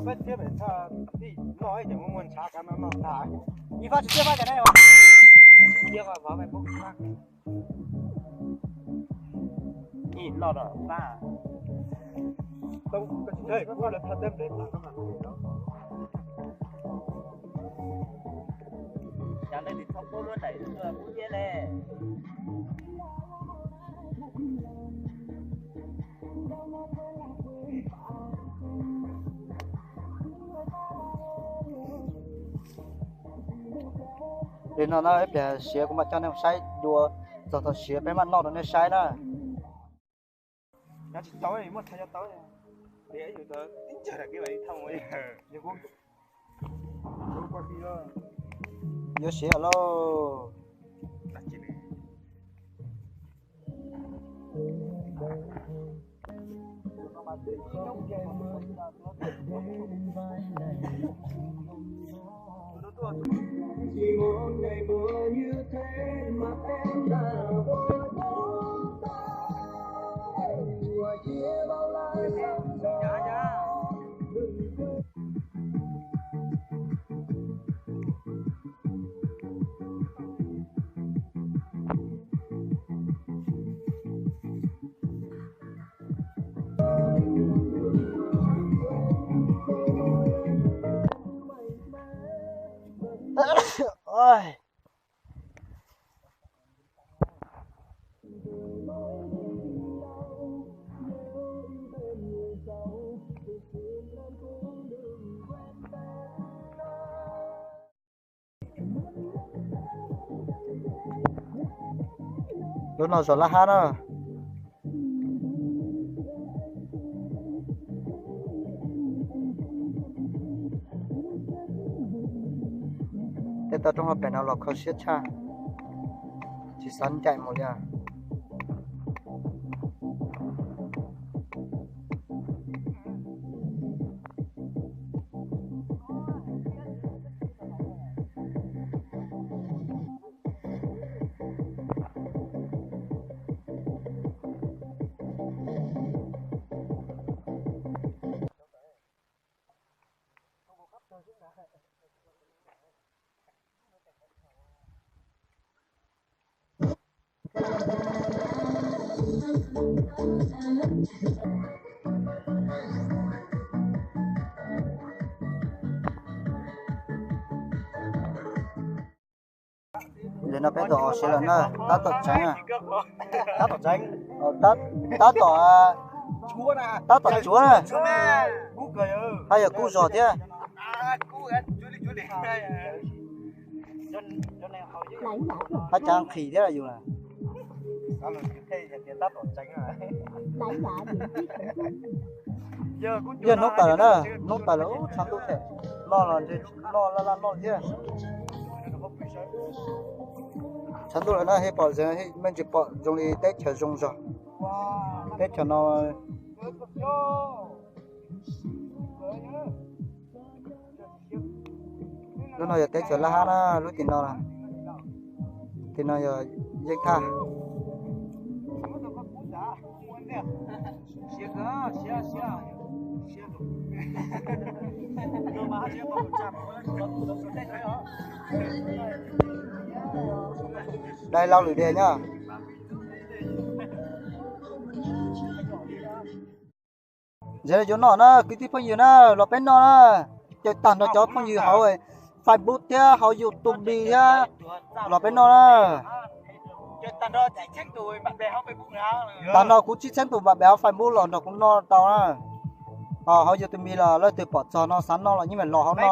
Peb thiab pem txhaj tij noj ib ces muaj muaj ntshav kav no noj tas. Ib fab tsis tiaj fab cas ne? Tiaj fab peb ib noj no fab. Tau, tau, tau, tau, tau, tau, tau, tau, Cas nej tsis txhob muab muab daim tuaj kub nyiab ne? Li no na, ib pliag siav kuv mam coj nej mus saib dua, txog thaum siav peb mam noj rau nej saib na. Yuav siav lauj. Lub no zos Laj Hab na. Tej toj roob hauv pes no los kho siab tshaj, tsis xav ncaim mus li. Nim no peb tuaj ua si lawm na, tab tom tseev, tab tom tseev, tab tom, tab tom tsuav na, haj yam kub zog thiab. Haj tsa nqhis thiab yus na. Yog hnub tas lawm na, hnub tas lawm, tshav ntuj thiab, noj los noj laj laj noj thiab. Tshav ntuj lawm na, pom me ntsis pom zoo li teb chaws zoo zog. Teb chaws no, lub no yog teb chaws Laj Hab na, lub tim no, tim no yog yeej thaj. Dai lau lwm diag nyob. Ntxim yuav noj na kwv tij phooj ywg na, los peb noj na. Caw tag nrho cov phooj ywg hauv Facebook thiab hauv YouTube thiab, los peb noj na. Tag nrho kuv tsib txheeb tus npam pem hauv Facebook los nrog kuv noj tau na. Hauv YouTube los leej twg pom txog no xav noj los yeej meem los hauv no.